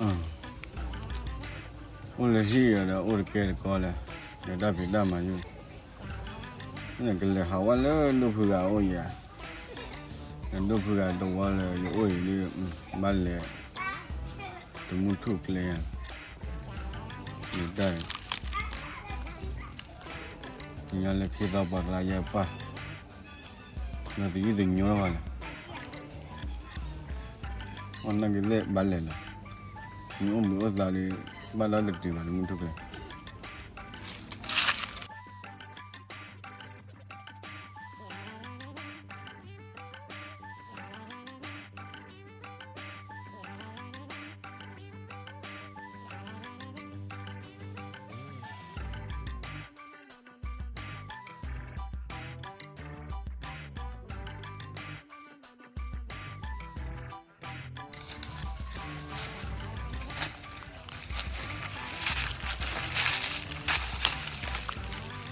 အိၣ်လၢဟံၣ်ဒီး အိၣ်တကဲတကီလဲၣ်, ဒီးတၢ်ဖံးတၢ်မၤယုၢ်, နကလဲၤဟးဝဲလၢဒိၣ်ဖုဂၤအအိၣ်ယၤ, ဒီးဒိၣ်ဖုဂၤတဝီလၢယအိၣ်အံၤဒ်, ဘၣ်လဲၤ, တမုၢ်ထူၣ်ကျဲယၤ, ယတၢ်, ညါလၢခံသီပှၤကျါယဲပၢ်, နသယုၢ်သညိလီၤဘၣ်လဲၣ်, အီၣ်နၢ်က့ၤသ့ၣ်ဘၣ်လဲၣ်လီၤ, မ့ၢ်အိၣ်ဘှံးအိၣ်သါဒီး, ဘၣ်ဒီးတတုၤဘၣ်တမုၢ်ထူၣ်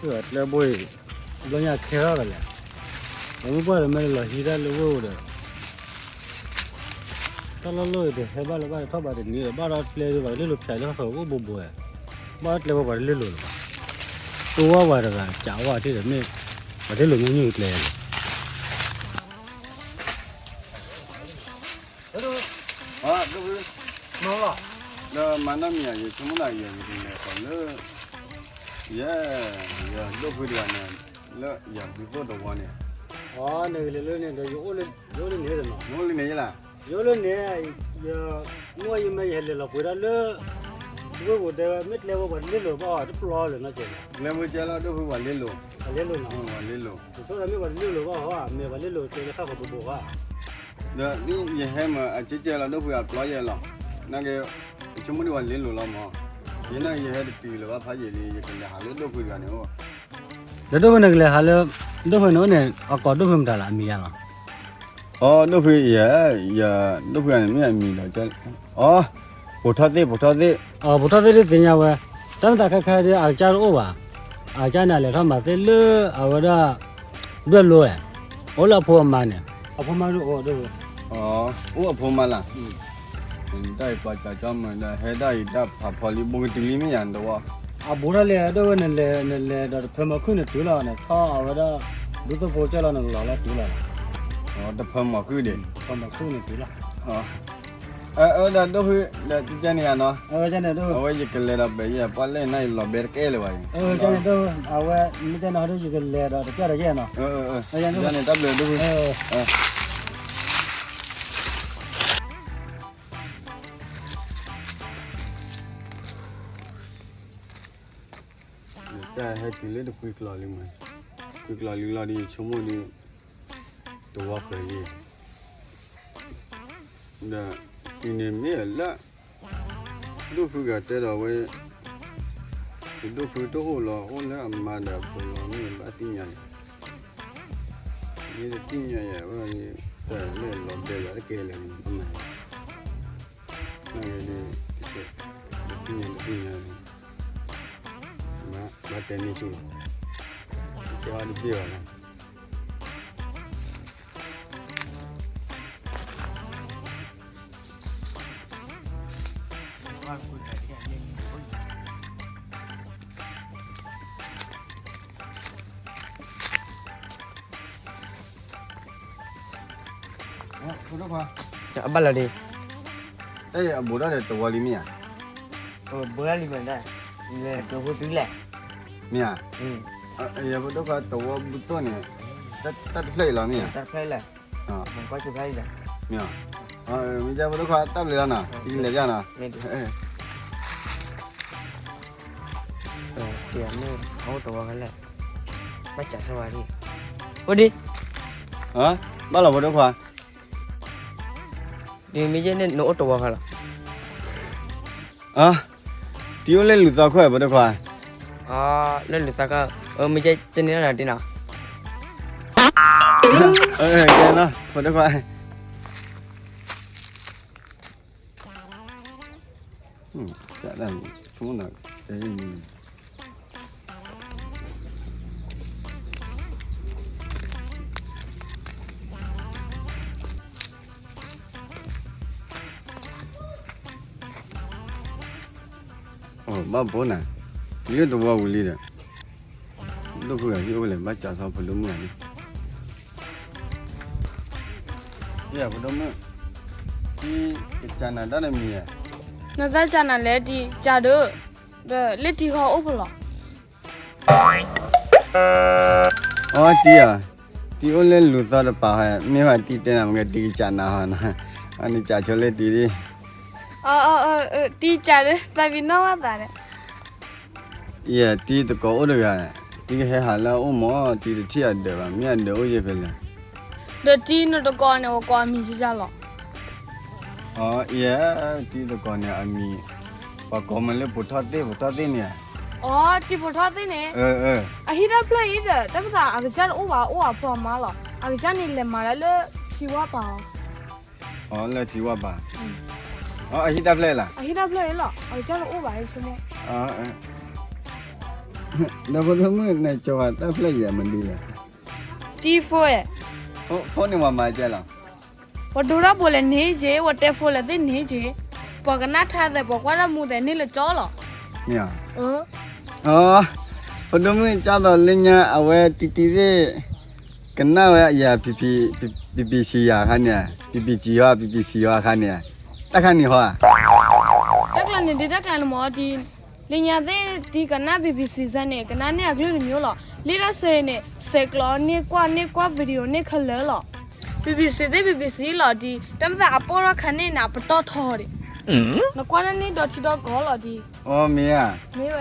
ကျဲ ကျဲဘိအံၤ, ဘျီညါခဲထီၣ်ဒီးလဲၣ်, ပမ့ၢ်ကွၢ်ဒီးမ့ၢ်လီၤဟံးတၢ်လၢဝ့ၢ်အိၣ်ဒီး, တၢ်လီၢ်လီၢ်အံၤတဟဲဘၣ်လၢၤဘၣ် ထီၣ်ဘးတနံၤဒီး ဘၣ်ဒီးကျဲဒီးပှၤတလ့လိာ်ဖျဲးလၢဟီၣ်ခိၣ်အိၣ်ဘူးဘူးဝဲ, ဘၣ်ဒီးကျဲဝဲပှၤတလ့လိာ်လၢၤဘၣ်, တိဝါပှၤတဂၤကးဝါထံၣ်ဒီးမ့ၢ်, ပှၤတလ့လိာ်မ့ၢ်မ့ၢ်ကျဲလဲၣ် ဒီးမၤနီၢ်မံၤယၤ ယဆိကမိၣ်ဒၣ်ယဲ ယကလဲၤဃီၤလၢ, ယဲ, ယဒိၣ်ဖုတဂၤန့ၣ်, လၢယၤဘုသိၣ်တဝီန့ၣ်, အန့ၣ်လဲၤလၢန့ၣ်ဒီး ယအိၣ်လၢန့ၣ်, ယအိၣ်လၢန့ၣ်, ယအိၣ်လၢန့ၣ်, မ့ၢ်ဝဲယမ့ၢ်ယဟဲလဲၤလီၤပှ့ၤဒၣ်လၢ, ဝ့ၢ်ပူၤတဲဝဲ မ့ၢ်ကျဲဝဲပှၤတလ့လိာ်ဘၣ်အီၤတပျီလၢၤနီၢ်ကဲန့ၣ်, ကျဲမ့ၢ်ကဲလီၤဒိၣ်ဖုပှၤလ့လိာ်, ပှၤလ့လိာ်, ပှၤလ့လိာ်, ပဆိကမိၣ်မ့ၢ်ပှၤတလ့လိာ်ဘၣ်ဟီ, မ့ၢ်ပှၤလ့လိာ်ကျဲလၢဃၣ်ဃီၤဘူးဘူးဧါ ဒီးယဟဲမၤအကကဲလီၤဒိၣ်ဖုအပျီယဲလီၤ, နာ်က့, ယဆိကမိၣ်ဒ်ပှၤလ့လိာ်လီၤမး, ယနာ်က့ယဟဲတတုၤလၢၤဘၣ်ဖးယံာ်လံ ယကလဲၤဟးလၢဒိၣ်ဖုတဂၤန့ၣ်အိၣ်, ဒီးဒိၣ်ဖုန့ၣ်ကလဲၤဟးလၢ, ဒိၣ်ဖုန့ၣ်အိၣ်န့ၣ် အကိးဒိၣ်ဖုမတၤလီၤ အမံၤယါလီၤ, အိ ဒိၣ်ဖုယဲ, ယ, ဒိၣ်ဖုန့ၣ်မ့ၢ်အမံၤဒီး, အိ ပိာ်ထီၣ်သ့ၣ် ပိာ်ထီၣ်သ့ၣ်, ပိာ်ထီၣ်သ့ၣ်ဒ်သ့ၣ်ညါဝဲ, တၢ်မ့ၢ်သးခဲခါဒီး အကစၢ်တအိၣ်ဘၣ်, အကစၢ်န့ၣ် အလဲၤထီၣ်မၤသ့ၣ်လၢအဝဲဒၣ်, ဒွဲၣ်လိဝဲ, အိၣ်လၢအဖိအမါန့ၣ်, အဖိမါဒ်အိၣ်ဒိၣ်ဖု, အိၣ်အဖိမါလၢ်, တၢ်အံၤပှၤကၠီကၠီမုၢ်ဒီး ဟဲဒၣ်အံၤတၢ်ဖးဖီလံ ဘူးကတုၤလံမ့ၢ်ယၤနတဝီ, အဘူးထီၣ်လဲၣ် ဒိၣ်ဖုန့ၣ်လဲၤ, နလဲၤဒီးတဖၢမီၤခုၣ်န့ၣ်တုၤလီၤန့ၣ် ထီၣ်အဝဲဒၣ်, ဒူသိဖိကၢၢ်လီၤန့ၣ်လီၤလီၤတုၤလီၤ, တဖၢမီၤခုၣ်ဒံး, တဖၢမီၤခုၣ်န့ၣ်တုၤလီၤ, အဝဲဒၣ်ဒိၣ်ဖု, ဒီးကန့ၣ်ယါနီၤ, အဝဲယကလဲၤဒီးဘဲယဲ ပှၢ်လဲၣ်နၤအံၤလီၤဘဲတကဲလၢၤဘၣ်အံၤ, အဝဲမ့ၢ်ကန့ၣ်ဟီဒ်ယကလဲၤဒီးတပျၢ်ဒီးယဲနီၤ, န့ၣ်တၢ်ဘျုးဒိၣ်ဖု တၢ်ဟဲတုၤလၢတကွံကျီၤလံမး, ကွံကျီၤလံလီၤဒီး ယဆိကမိၣ်ဒီး, တဝီဃၢၤလံ, ဒီး, အံၤန့ၣ်မ့ၢ်လၢ, ဒိၣ်ဖုဂၤတဲဒီးဝဲ, ယဒိၣ်ဖုတအိၣ်လီၤ အိၣ်လၢအမါဒီးအဖိလီၤ မ့ၢ်ဘၣ်သ့ၣ်ညါန့ၣ်, မ့ၢ်တသ့ၣ်ညါယၤဝဲန့ၣ်, တၢ်လၢလီၤဘဲယၤတကဲလၢၤန့ၣ်, နဂ့ၤဒ်, တသ့ၣ်ညါတသ့ၣ်ညါန့ၣ်, ဘၣ်တဲန့ၢ်ဆူၣ်လီၤ, တဲဝဲတဘ့ၣ်ဘၣ်လီၤ အဘၣ်လီၤဒံး, အဘူးထီၣ်ဒီးတဝီလံမ့ၢ်ဧါ, ဘူးထီၣ်လံမ့ၢ်ဒၣ်, လဲၤကဟိသုလဲၣ်, မ့ၢ်ဧါ, ယဖိဒိၣ်ခွါတဝီဘူးထီၣ်န့ၣ်, တၢ်တဖျၢၣ်အံၤလီၤမ့ၢ်ဧါ, တၢ်တဖျၢၣ်အံၤလီၤ, မ့ၢ်ဧါ, မ့ၢ်ဖိဒိၣ်ခွါတၢ်ဘျုးလီၤနီၤ, ယကလဲၤဒၣ်နီၤ, အိၣ်တဝီခဲလၢာ်, ဘၣ်စးဆၢဝဲဒၣ်, အိၣ်ဒံး, ဘၣ်လီၤဖိဒိၣ်ခွါ ဒ်မ့ၢ်ယဲန့ၣ် နအိၣ်တဝီဃီလီၤ, တံၤအိၣ်လၢလူၤသီခိၣ်ဧါ ဖိဒိၣ်ခွါ, လၢလူၤသီခိၣ်, မ့ၢ်ယဲန့ၣ်လီၤတံၤနီၤ, ဖိဒိၣ်ခွါ တၢ်ဆိကမိၣ်ဒီး ဘၣ်ဘိနၤ, လၢသဝီပူၤလံဒီး, ဒိၣ်ဖုဂၤဟံၣ်အိၣ်လဲၣ် ဘၣ်ကးသီဖိဒိၣ်မုၣ်ဂၤန့ၣ်, ဖိဒိၣ်မုၣ်, တံၤကစးနၤတၢ်တမံၤဧါ, နသးကးနၤလဲၣ်တံၤကးဒီး, ဒီးလၢတံၤဃီအိၣ်ဖဲလဲၣ် အီတံၤဧါ, တံၤအိၣ်လၢလူၤသီတပၤဟီ, မ့ၢ်ဝဲတံၤတဲနၤမ့ၢ်ဂ့ၤ တံၤကစးနၤဟီ, အန့ၣ်ကးဆိလၢတံၤဒ်, တံၤကးဒီး သးပ့ၤနီၣ်ဘၣ်သးဒီး, ယဲ တံၤသကိးအိၣ်တဂၤ, တံၤကဟဲဟးလၢအအိၣ်မး တံၤတထံၣ်အဒၢးဘၣ် မ့ၢ်အဒၢးအိၣ်ယဲဖဲလဲၣ်, ဒီးတံၤနသကိးန့ၣ် ဝဲကိးအမံၤယဲလီၤ အီယဲ, တံၤသကိးန့ၣ်အမံၤ, ပှၤကိးမ့ၢ်လၢဖိထီၣ်သ့ၣ် ဖိထီၣ်သ့ၣ်န့ၣ်ဧါ, အီတံၤဖိထီၣ်သ့ၣ်န့ၣ်, အဟံၣ်တဖျၢၣ်အံၤဒီး တၢ်မသးအကစၢ်တအိၣ်ဘၣ် အိၣ်အဖိအမါလီၤ အကစၢ်န့ၣ်လဲၤမၤဒၣ်လၢထံဝၣ်ပၤအီၤ, အီလၢထံဝၣ်ပၤ, အဟံၣ်တဖျၢၣ်လီၤ, အဟံၣ်တဖျၢၣ်အံၤလီၤ အကစၢ်တအိၣ်ဘၣ်ဆိမိၣ်, ဒီးဖိဒိၣ်မုၣ်နကၠီၤဝဲတၢ်ဖျၢၣ်ယဲမနုၤလဲၣ်, တံၤဖိဧါ, ဖိန့ၣ်ဝဲမၤကဲလီၤ ပဒိတၢ်ဖိလဲၣ်န့ၣ်က့ၤ ပတဲဖိလဲၣ်သ့ၣ်န့ၣ်က့ၤ, ပှၤကနၣ်ထါသဲး ပှၤကွၢ်တၢ်မူသဲးန့ၣ်လၢကၠီလီၤ, မ့ၢ်ဧါ, ဖိဒိၣ်မုၣ်ကၠီၤသိးလၢညါအဝဲတံၤတံၤသ့ၣ်, ကနၣ်ဝဲယၤ, ပံၤပံၤစံယၤအခါန့ၣ်, ပံၤပံၤစံဟီ ပံၤပံၤစံဟီအခါန့ၣ်, တၢ်ခါန့ၣ်ဟီဧါ, တၢ်ကျါန့ၣ်ဒ်တၢ်ကျါန့ၣ်မ့ၢ် လၢညါသ့ၣ်တံၤကနၣ် ပံၤပံၤစံစ့ၢ်န့ၣ် ကနၣ်န့ၢ်အကလုၢ်တမံၤလီၤ, လၢတၢ်ဆၢအံၤန့ၣ် ဆဲးကျိးန့ၢ်ကွၢ်န့ၢ်ကွၢ် video န့ၢ်ခဲလၢာ်လီၤ, ပံၤပံၤစံသ့ၣ် ပံၤပံၤစံလီၤ တံၤ တၢ်မ့ၢ်သးအပိၢ်ထီၣ်ခါန့ၣ်န့ၣ် အပတီၢ်ထီဒံး, နကွၢ်န့ၢ်န့ၢ်ဒီထံဒီကီၢ်လီၤတံၤ, အီမ့ၢ်ဧါ, မ့ၢ်ဝဲ, လၢ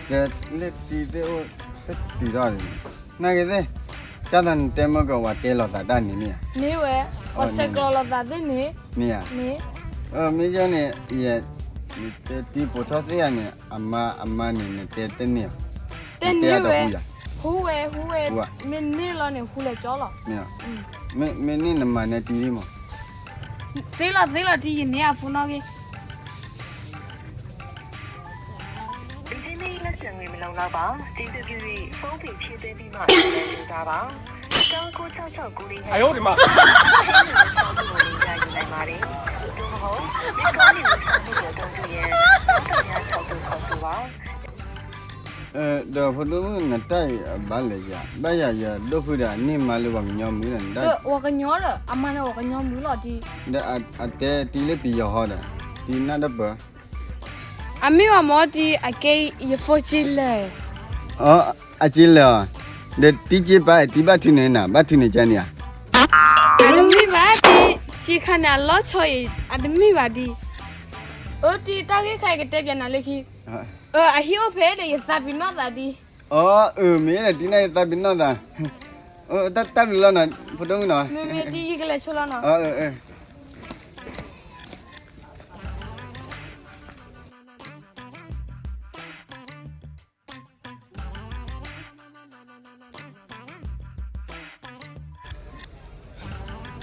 တံၤသ့ၣ်အိၣ်, တတုၤထီၣ်ဒံး, နာ်က့သ့ၣ်, ကၢ်သးနတဲမ့ၢ်ကဝၤတဲလိာ်သးတၢ်န့ၣ်မ့ၢ်ဧါ, မ့ၢ်ဝဲ, ပှၤဆဲးကျိးလိာ်သးသ့ၣ်န့ၣ်, မ့ၢ်ဧါ, မ့ၢ်ယဲန့ၣ်, ယတံၤပိာ်ထီၣ်သ့ၣ်ဧါန့ၣ် အမါအမါန့ၣ် နတဲတန့ၢ်, တဲန့ၢ်ဝဲ, ဟူဝဲဟူဝဲ, မ့ၢ်န့ၢ်လီၤန့ၣ် ဟူလၢကၠီလီၤ, မ့ၢ်န့ၢ်နမၤနၢၤတံၤမး, သ့လီၤသ့လီၤတံၤ ယန့ၢ်အဖိနီၣ်ဂ့ၤ ဒီးဒိၣ်ဖု ဒီးဖိဒိၣ်မုၣ်နတၢ်အံၤအဘၣ်လဲၣ်ယၤ ဘၣ်ယၤယဒိၣ်ဖုဒီးအန့ၢ်မါလၢပှၤကညီမုၣ်ဒီး, ပှၤကညီဒီး အမါန့ၣ်ပှၤကညီမုၣ်လီၤတံၤ, ဒီးအတဲတံၤလၢပယီၤဟီဒီး, တံၤနၢ်တပၢၢ် အမ့ၢ်ဝဲမ့ၢ်တံၤ အကဲယဖိက့လၢာ်, အက့လၢာ်အီၤ, ဒီးတံၤက့ပာ် တံၤဘၣ်ထုးန့ၢ်နၤ ဘၣ်ထုးန့ၢ်ကဲန့ၣ်ဧါ, အတမ့ၢ်ဘၣ်တံၤ, က့ခါန့ၣ် အလီၤဆီအံၤ အတမ့ၢ်ဘၣ်တံၤ, အတံၤ တၢ်ဂ့ၢ်ခါအံၤကတဲပျးနၤလၢခံ, အဟံၣ်အိၣ်ဖဲဒီး ယသးပ့ၤနီၣ်သးတံၤ, အၢ မ့ၢ်ဒီးတံၤန့ၣ် ယသးပ့ၤနီၣ်သး, တၢ်ဘျုးလီၤနီၤ ဖိဒိၣ်မုၣ်နီၤ, မ့ၢ်တံၤ ယကလဲၤဆိလီၤနီၤ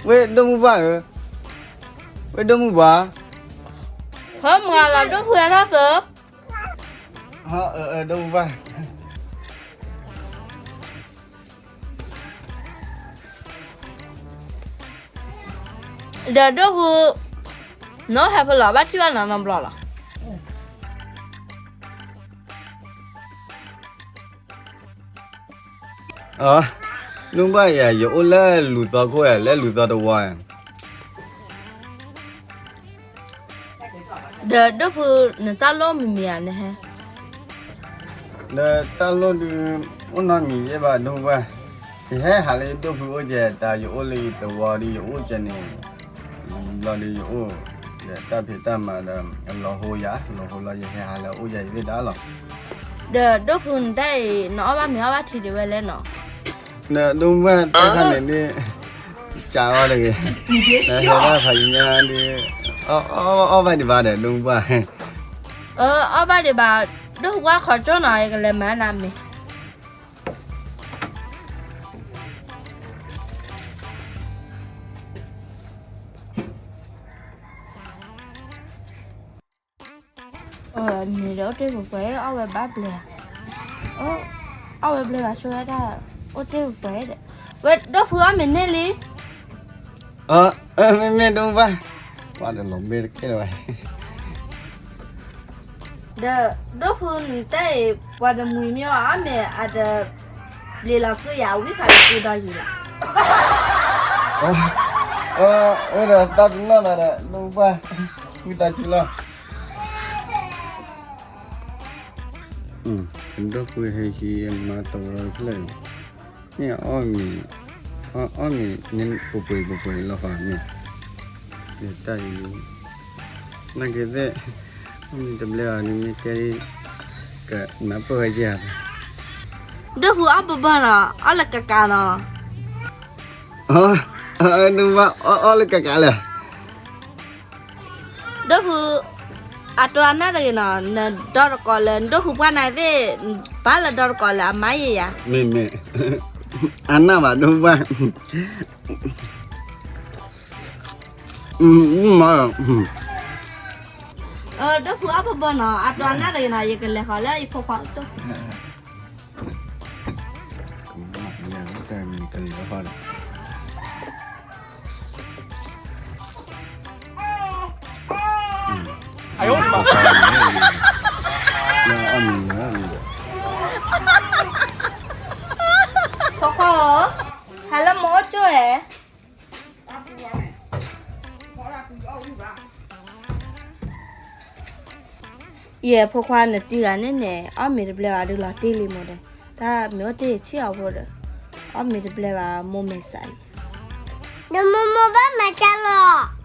ဝ့ၢ်ဒိၣ်မုၢ်ဘၣ်ဧၢ, ဝ့ၢ်ဒိၣ်မုၢ်ဘၣ်, ဟဲမၤလီၤဒိၣ်ဖုအထီၣ်သၢ, ဒိၣ်မုၢ်ဘၣ်, ဒီးဒိၣ်ဖု, နဟဲဖဲလဲၣ် ဘၣ်ထံၣ်ဘၣ်နၤနီတဘျီလီၤ. အၢ, နုၢ်ဘၣ်ယၤ ယအိၣ်လၢလူၤသီခိၣ်ဧါ လၢလူၤသီတဝီဧါ. ဒီးဒိၣ်ဖု နတၢ်လိၣ်မံၤမံၤဧါ နဟဲ, ဒီးတၢ်လိၣ်ဒုး အိၣ်နီတမံၤယဲဘၣ်ဒိၣ်ဖုဘၣ်, ယဟဲဟးလၢဒိၣ်ဖုအိၣ်ကဲ တၢ်ယအိၣ်လၢယတဝီဒီး ယအိၣ်ကဲန့ၣ် ဘျီဒီးယအိၣ်, ဒီးတၢ်ဖံးတၢ်မၤဒီး လီၤဟိယၤ လီၤဟိလီၤ ယဟဲဟးလၢအအိၣ်ယၤယသ့ၣ်တၢ်လီၤ. ဒီးဒိၣ်ဖုနတၢ်အံၤ နအီၣ်ဘၣ်မ့ၤအီၣ်ဘၣ်ထံဒံးဝဲလဲၣ်နီၤ. ဒီးဒိၣ်ဖုဘၣ်တၢ်ခါန့ၣ်ဒ်, ကးအီၣ်တဂ့ၤ, ဒီးဟဲဘၣ်ဖးယံၤညါဒ်, အီၣ်ဘၣ်ဒံးဘၣ်ဒီးဒိၣ်ဖုဘၣ်, အီၣ်ဘၣ်ဒံးဘၣ်, ဒိၣ်ဖုကွၢ်ခီကၠိနီၤ ယကလဲၤမၤနၤမ့ၤ. မ့ၤဒီးအိၣ်တ့ၢ်ပှဲၤပှဲၤ အီၣ်ဝဲဘၣ်ဘျဲး, အီၣ်ဝဲဘျဲးဘၣ်ဆိဝဲဒၣ်, အိၣ်တ့ၢ်ပှဲၤပှဲၤဒီး, ဝဲဒိၣ်ဖုအီၣ်မ့ၤန့ၢ်လံ. မ့မ့ၢ်ဒိၣ်ဖုဘၣ်, ပှၤတလီၤဘ့ၣ်တကဲလၢၤဘၣ်. ဒီး ဒိၣ်ဖုနတဲအံၤ ပှၤတမှံၤမ့ၢ်အီၤ အီၣ်မ့ၤအတဘျ့လီၤကုယၤ အဝံၣ်ဖးလီၤကုဒီးယံၤလီၤ. အဝဲဒီးတၢ်တနီၢ်နီၤဒီး ဒိၣ်ပှၢ် ဝံသးစူၤလီၤ. ဒိၣ်ဖုဟဲဟံးမၤတဝီဖျၢၣ် မ့ၢ်အီၣ်မ့ၤ, အီၣ်မ့ၤန့ၣ်ပှဲၤပှဲၤပှဲၤပှဲၤလီၤဃီမ့ၢ်, တၢ်အံၤ နာ်က့သ့ၣ်, အီၣ်မ့ၤတဘျဲးဘၣ်န့ၣ်မ့ၢ်ကဲ, ကနၢ်ပၢၢ်ဝဲကဲဧါ. ဒိၣ်ဖုအီၣ်ဘၢဘၢနီၤ, အီၣ်လၢကကးနီၤ. အီၣ်လၢကကးလဲၣ်. ဒိၣ်ဖု, အတိအနၢ်တဂ့ၤနီၤ, နဒီတကိးလၢ နဒိၣ်ဖုပှၢ်နၤသ့ၣ်, ဘၣ်လၢဒီတကိးလၢအမါယံၤယၤ. မ့ၢ်မ့ၢ်, အနၢ်ဘၣ်ဒိၣ်ပှၢ်, မ့ၢ်မး, ဒိၣ်ဖုအီၣ်ဘၢဘၢနီၤ, အတိအနၢ်တဂ့ၤနီၤ, ယကလဲၤဃီၤလၢယဖိခွါကၠိ ကလဲၤဃီၤဒီး ဖိခွါဧၢ, ဟဲလၢမ့ၢ်အိၣ်ကၠိဧဲ. ယဲဖိခွါနတံၤဂၤန့ၣ်န့ၣ် အီၣ်မ့ၤတဘျဲးဘၣ်ဒုးလီၤတံၢ်လံမ့ၢ်ဒီး, တၢ်မ့ၢ်အိၣ်တ့ၢ်ဆံၣ်အီၤဖိဒီး, အီၣ်မ့ၤတဘျဲးဘၣ်မိၢ်မဲာ်ဆှးလံ. နမိၢ်မိၢ်ဘၣ်မၤကၢ်လီၤ.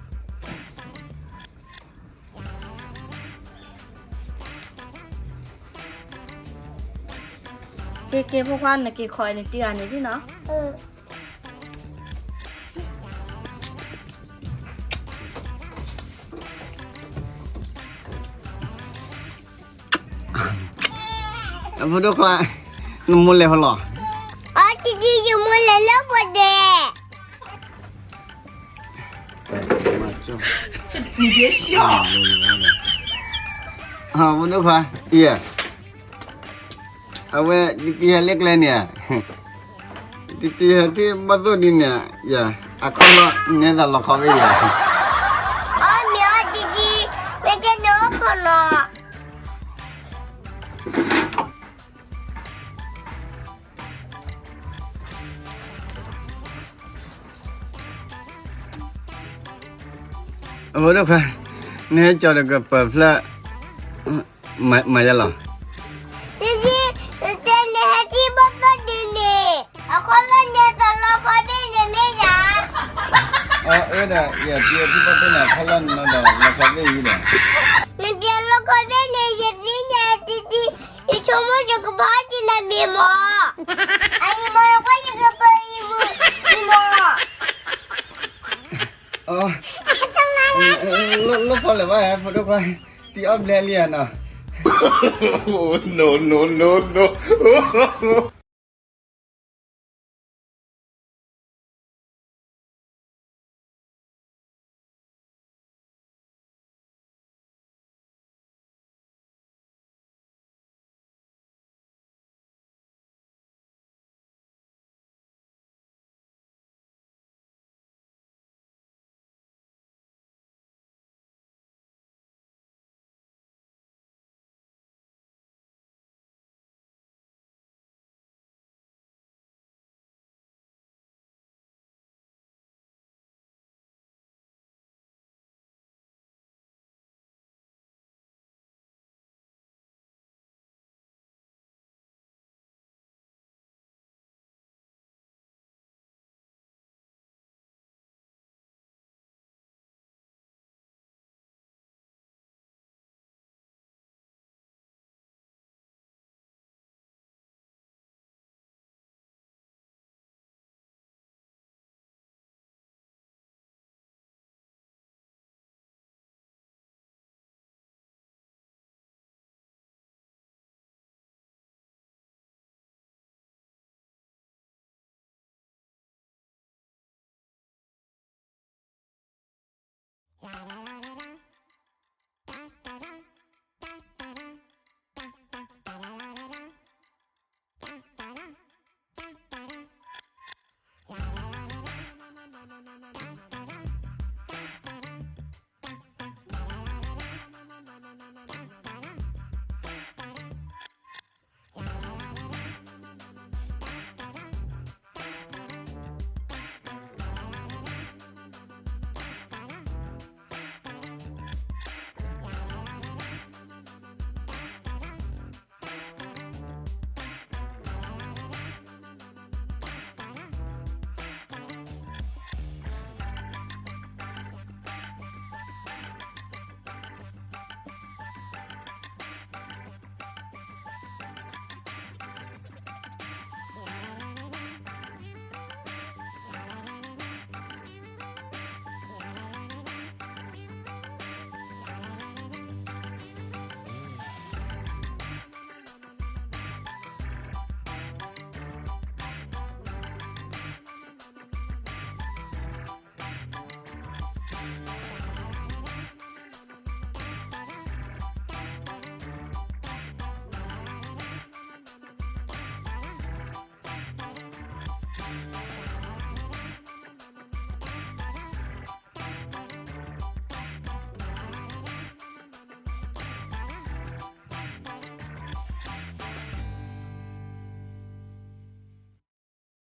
က့ၤက့ၤဖိခွါ နက့ၤခိးနတံၤဂၤန့ၣ်ဒ်နီၤ. အဖိဒိၣ်ခွါ, နမိၢ်လဲၤဖဲလဲၣ်. အတံၤတံၤ ယမိၢ်လဲၤလၢပှၤဒဲး. အဖိဒိၣ်ခွါ, အံၤ, အဝဲတံၤတံၤဟဲလၢကျဲန့ၣ်ဧါ. တံၤတံၤဟဲထံၣ်ဘီၣ်သိၣ်ဒ်န့ၣ်, ယၤ, အခီၣ်လီၢ်နဲသးလီၤခီဖဲယၤ. အီၣ်မ့ၤအီၣ်တံၤတံၤ, မ့ၢ်ကဲန့ၣ်အိၣ်ခိးလီၤ. အဖိဒိၣ်ခွါ, နဟဲကၠီၤဒီးကပၢၤဖျၢၣ်, မၤယၤလီၤ. တံၤတံၤ, နတဲနဟဲထံၣ်ဘီၣ်သိၣ်ဒ်န့ၣ်, အခီၣ်လီၢ်နဲသးလီၤခီဖဲန့ၣ်မ့ၢ်ယၤ. အဝဲဒၣ် ယတံၤဟဲထံၣ်ဘီၣ်သိၣ်န့ၣ် အခီၣ်လီၢ်နဲသးလီၤခီဖဲအံၤဒီး, နတဲလီၤခီဖဲန့ၣ် ယသ့ၣ်ညါတံၤတံၤ, ယဆိကမိၣ်ယကဘၣ်ဟဲထံၣ်နမ့ၢ်မး, အအံၤမ့ၢ်ကွၢ်ယကပၢၤအံၤမ့ၢ်မး. လီၢ်ဖီလဲၣ်ဘၣ် ဖိဒိၣ်ခွါ, တံၤအီၣ်ဘျဲလံဧါနီၤ. No, no, no, no.